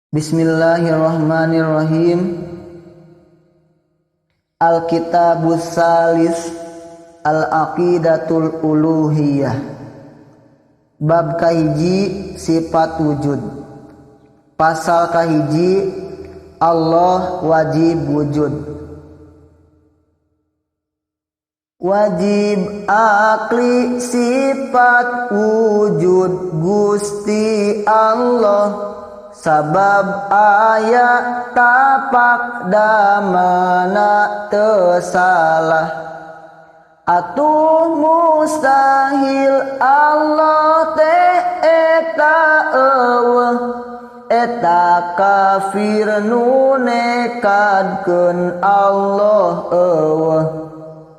Bismillahirrahmanirrahim. Al-Kitabus Salis, Al-Aqidatul Uluhiyah. Bab kahiji, sifat wujud. Pasal kahiji, Allah wajib wujud. Wajib akli sifat wujud Gusti Allah, sabab aya tapak damana teu salah. Atuh mustahil Allah teh eta eueuh, eta kafir nu nekadkeun Allah eueuh.